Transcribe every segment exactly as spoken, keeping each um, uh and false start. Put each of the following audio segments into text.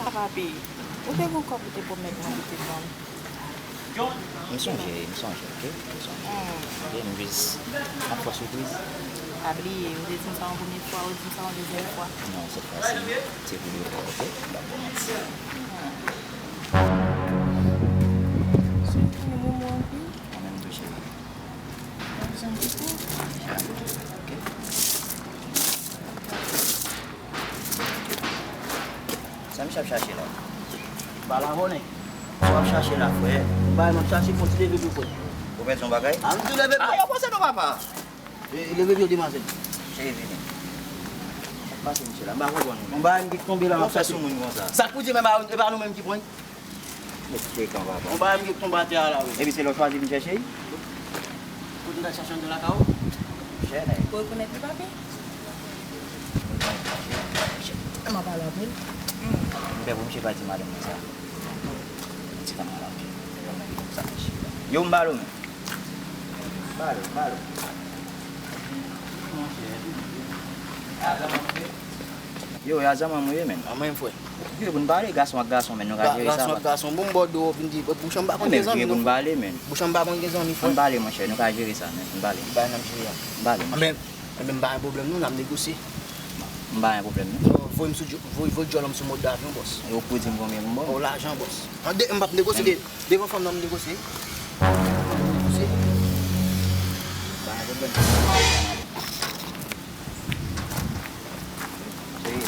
Papi, ou te gon kòb ou te pwomèt mwen ou te ban m. M sonje, m sonje, oke? M sonje. Hmm. Oke, m jis ap fè sipriz. Pa bliye, ou te di m sa yon premye fwa, ou di m sa yon dezyèm fwa. Non, sèt fwa si, se pou de fwa, oke? M p ap fè manti. Hmm. Sou tounen momo anpil. Mwen menm tou, cheri. Mwen janm kite. Oke. Sa misye ap chache la? Ba la bonè. Sa w ap chache la, frè? Ba, m ap chache fon ti leve pye, frè. Ou pèdi yon bagay? A, m di leve pye. A, yo konsène w, papa. E, leve pye, demwazèl. Cheri, vini. Sa k pase, misye la? M pa konprann ou menm. Yon bagay m ki tonbe la, m ap chache. Ou fè sou moun konsa. Sa k pou di, men, e pa nou menm ki pran. Mèt frekan, papa. Yon bagay m ki tonbe atè a la, wi. Epi se lè w chwazi vin chèche? Kote m t al chache anndan lakay ou? Chè nèg. Ou rekonèt li, papi? M ap pale avè l. M pè pou misye pa di madanm mwen sa. Ti kanmarad. Sa fè chita. Yo, m ba l ou menm. M ba l ou, m ba l ou. Monchè. Yo, ya zanmi mwen ye, menn. Anmwey, frè. Yo, pou n pale, gason ak gason, menn, nou ka jere sa. Gason ak gason, bon, m ba w do, w vin di, bouch an m pa konn gen zanmi, non. Pou n pale, menn. Bouch an m pa konn gen zanmi, frè. Pou n pale, monchè, nou ka jere sa, menn, pou n pale. Bay nan m jere a. M pale, monchè. Anben, anben, m pa gen pwoblèm, non, n ap negosye. M pa gen pwoblèm, non. Voye m sou djò-, voye, voye djòl an m sou mòd avyon, bòs. E ou pou di m konbyen pou m ba w? O, lajan, bòs. An de, m p ap negosye de, devan fanm nan, m negosye. M negosye. Pa gen pwoblèm. Cheri.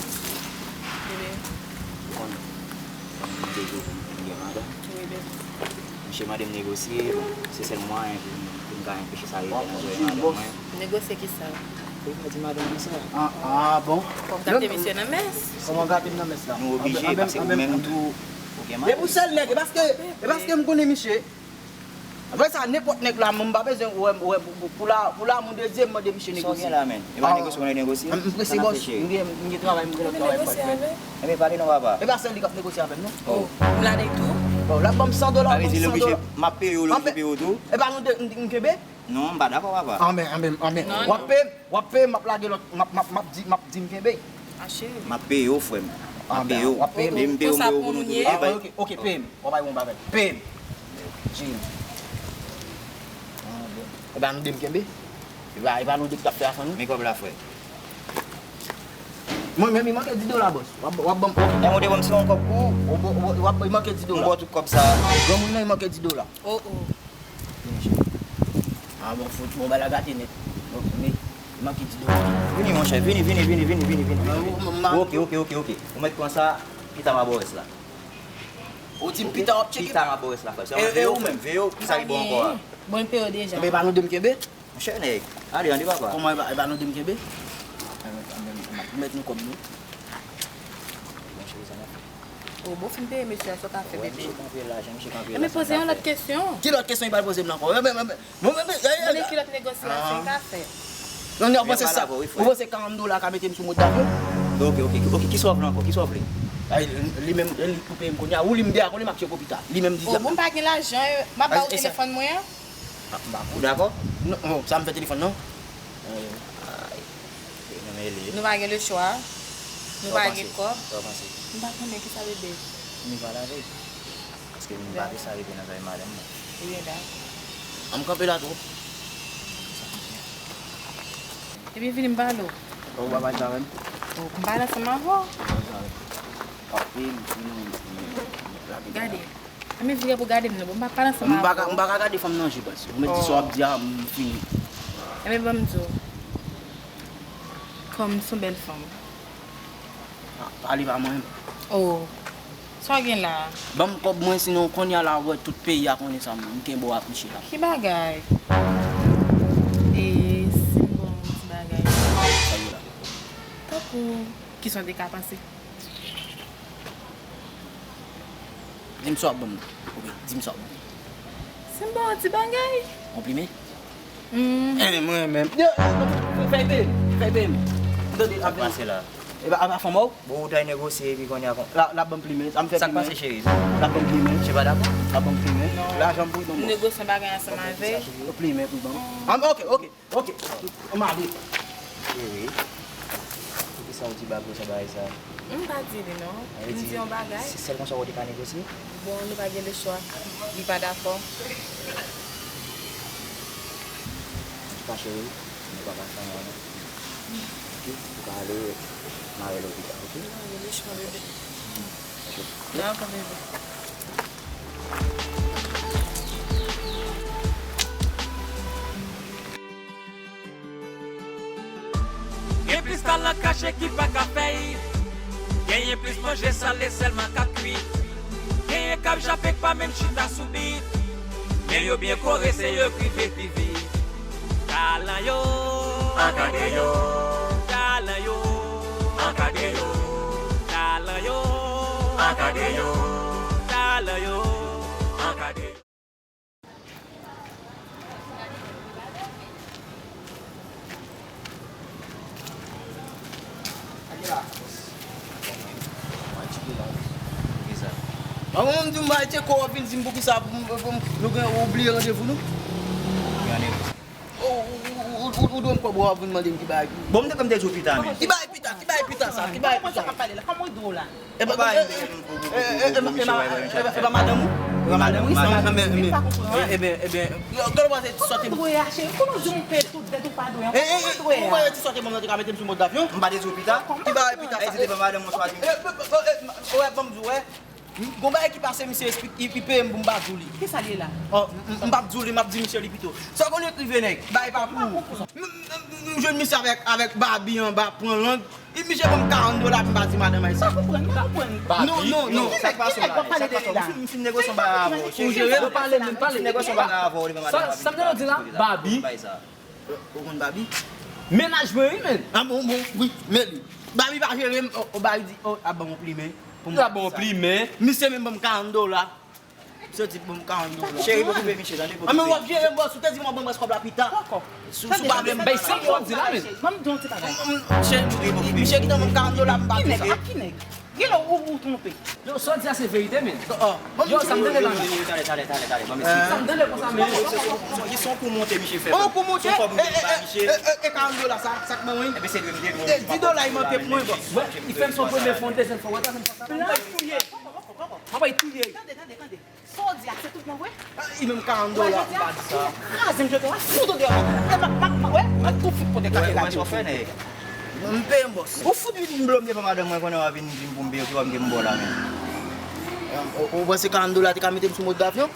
Bebe. Ou konn, ou konn m te di w pou m gen madanm. Wi, bebe. Misye mande m negosye, bon, se sèl mwayen pou m, pou m ka enpeche sa rive nan zòrèy madanm mwen. Negosye kisa? Ou pa di madanm mwen sa. Ah, ah, bon. Kòm gate misye nan mès. Kòman gate m nan mès la? Nou oblije, paske ou menm tou, ou gen madanm. E pou sèl nèg, e paske, e paske m konnen misye. Apre sa, nenpòt nèg la, m pa bezwen wè, wè, pou, pou, pou la, pou la, moun de Dye, m mande misye negosye. Sa w gen la, menn? E pa negosye, ou negosye? M prese, bòs. M gen, m gen travay, m gen lòt travay m fè. Ebyen, pale non, papa. E pa sèl li k ap negosye avè m, non. Oh, m la de tou. Bon, l ap ban m san dola, l ap ban m san dola. M ap peye w, l oblije peye w tou. E pa nou de, m, m kenbe? Non, m pa dakò, papa. Anben, anben, anben. W ap peye m, w ap peye m, m ap lage lòt, m ap, m ap, m ap di, m ap di m kenbe. M ap peye w, frè m. M ap peye w. W ap peye m. M peye w, m peye w pou nou tou de. Ah, ok, ok, peye m. W ap bay yon bagay. Peye m. Jim. E pa nou de m kenbe? E pa, e pa nou de ki t ap fè afè nou? Men kòb la, frè. Mwen menm, li manke dis dola, bòs. W ap, w ap ban m, ok. Lè m ou te ban m ti yon kòb pou ou. W ap, w ap, w ap, li manke dis dola. M ba w tout kòb sa. Granmoun nan, li manke dis dola. Oh, oh. Vini, cheri. Ah, bon, fout, bon, bagay la gate nèt. Bon, men, li manke dis dola. Vini, monchè, vini, vini, vini. Ok, ok, ok, ok. Ou mèt pran sa, pita m a bò rès la. Ou di m pita w ap tcheke? Pita m a bò rès la, frè. Sèlman veye w, frè m, veye w, pou sa ki bon ankò a. Bon, l peye w deja. Ebyen, e pa nou de m kenbe? Monchè nèg, ale, ale papa. Kòman e pa, e pa nou de m kenbe? Mèt nou kòb nou. Bon, cheri, sa n ap fè? O, bon, fin peye mesye a, sa w ka fè, bebe? Misye kanpe lajan, misye kanpe la. Ebyen, poze yon lòt kesyon. Ki lòt kesyon li pral poze m la ankò? Mande ki lòt negosyasyon l ka fè. Non, non, ou panse sa, ou panse karant dola ka mete m sou mòd avyon? Ok, ok, ok, kisa w vle ankò? Kisa w vle? Ay, li menm, li pou peye m kounye a. Ou li m deja konnen m ap tcheke opita. Li menm di. O, bon, m pa gen lajan, m ap ba w telefòn mwen an. Ah, m pa konn. Ou dakò? Non, non, sa m fè telefòn nan? Ay, nou mele. Nou pa gen lechwa. Nou pa gen kòb. Sa w panse? M pa konnen kisa bebe. Nou pale avè l. Paske m pa vle sa rive nan zòrèy madanm mwen. Ebyen, dakò. An m kanpe la twòp. Ebyen, vini m pale w. Ou pa pale sa menm? O, m pale ansanm avè w. Gade. Anben vire pou gade m non, bon, m pa pale ansanm avè w. M pa ka, m pa ka gade fanm nan je, baz. Ou mèt di sa w ap di a, m fini. Enben, ban m di w. Kòm m se yon bèl fanm. Ah, pale pa mwen. O. Sa w gen la a? Ban m kòb mwen, sinon kounye a la, w wè tout peyi a konnen sa, m kenbe w ak misye la. Ki bagay? E, si m ba w yon ti bagay. Sa yo la. Tankou, kisa w te ka panse? Di m sa w ap ban m. Oubyen, di m sa w ap ban m. Si m ba w yon ti bagay? Yon plimen? Hmm. Enben, mwen menm. Yo, fè peye m, fè peye m. M tande l ap vini. Sa k pase la? E pa, e pa fanm ou? Bon, ou t al negosye epi kounye a kon. La, l ap ban m plimen. Sa m fè plimen. Sa k pase, cheri? L ap ban m plimen. Misye pa dakò? L ap ban m plimen. Non. Lajan m pou li ban m. Negosye yon bagay ansanm avè l. Plimen pou li ban m. Hmm. Ah, ok, ok. Ok, m ale. Cheri, poukisa w di bagay sa, bagay sa? M pa di li non. M di yon bagay. Se sèl konsa w te ka negosye? Bon, nou pa gen lechwa. Li pa dakò. Antouka cheri, nou pa ka fè anyen non. Ok, ou ka ale, m a wè lopital, ok? Nou pa gen lechwa, bebe. Ok. Dakò, bebe. Gen plis talan kache ki pa ka fèy. Genyen plis manje sale sèlman k ap kwit. Genyen k ap jape k pa menm chita sou bit. Men yo byen kore se yo k rive pi vit. Talan yo, ankadre yo. Talan yo, ankadre yo. Talan yo, ankadre yo. Talan yo, ankadre yo. Mwen, mwen, m di m bay tcheko, w ap vin di m poukisa pou m, pou m, nou gen, ou bliye randevou nou? Ou, ou, ou, ou, ou dwe m kòb ou, w ap vin mande m ki bay. Bon, m te konn te di w pita, men. Ki bay pita, ki bay pita sa, ki bay pita? Kòman sa k ap pale la? Kòman w dwe w la? E pa, e, e, e, e, e pa madanm ou? E pa madanm ou? Sa m, sa m, men, men, e, e ben, e ben, yo, gade w panse ti sòti. Kòman dwe a, cheri? Kòman w di m peye tout dèt ou pa dwe an? E, e, e, kòman dwe a? Ou wè ti sòti mwen nan te ka mete m sou mòd avyon? M pa te di w pita. Ki bay pita sa? E di te pa madanm ou swa di. E, e, e, e, wè, ban m di w, wè. Gon bagay ki pase misye, li, li peye m pou m pa di w li. Kisa l ye la? Oh, m, m, m p ap di w li, m ap di misye li pito. Sa w konnen k rive nèg, bay pa pou ou. M, m, m, m jwenn misye avèk, avèk Babi anba, pran lang. Misye ban m karant dola pou m pa di madanm ayisyen. M pa konprann, m pa konprann. Non, non, non. Sa k pase la? Sa k pase la? M fin, m fin negosye yon bagay avè w. Ou jere? Pale, men pale. M fin negosye yon bagay avè w, li ban madanm. Sa, sa m te di la? Babi. Ou konn Babi? Mennaj mwen, wi, men. Ah, bon, bon, wi, men li. Babi pa jere m, o, o, Babi di, o, ap ban m yon plimen pou m. Ap ban m yon plimen. Misye menm ban m karant dola. Misye di ban m karant dola. Cheri, pou koupe Miche, tande, pou koupe. Ah, men w ap jere m, bòs, ou te di m w ap ban m rès kòb la pita. Sou, sou pa vle m. Bay san fwa di la, men. Ban m di yon ti bagay. Cheri, pou koupe Miche, ki te ban m karant dola, m pa koupe. Ak ki nèg? Genlè ou, ou twonpe. Yo, sa w di a se verite, men. Yo, sa m tande la, men. Talè, talè, talè, talè, ban m esplike. Sa m tande konsa, men. Se yon kou monte misye fè. Yon kou monte? Se yon kòb m te ba misye. E, e, e, e, karant dola sa, sa k ban mwen? Ebyen, se li menm ki te di dola li manke pou mwen, bòs. Li fè m son premye fwa, yon dezyèm fwa, wè, sa fè m sa. M ap touye. M ap touye. Tande, tande, tande. Sa w di a, se tout bon vre? Li menm karant dola. Wè, jodi a, m pa di sa. Kraze m jete w, fout ou deyò. E, m ap, m ap, m ap, wè, m ap tou fout pote kake la. Wè, wè, sa w fè, nèg. M peye m, bòs. Ou fout vin blome pa madanm mwen, konnen w ap vin di m pou m peye w, ki wè m gen m ba w la, men. Ou, ou panse karant dola te ka mete m sou mòd avyon?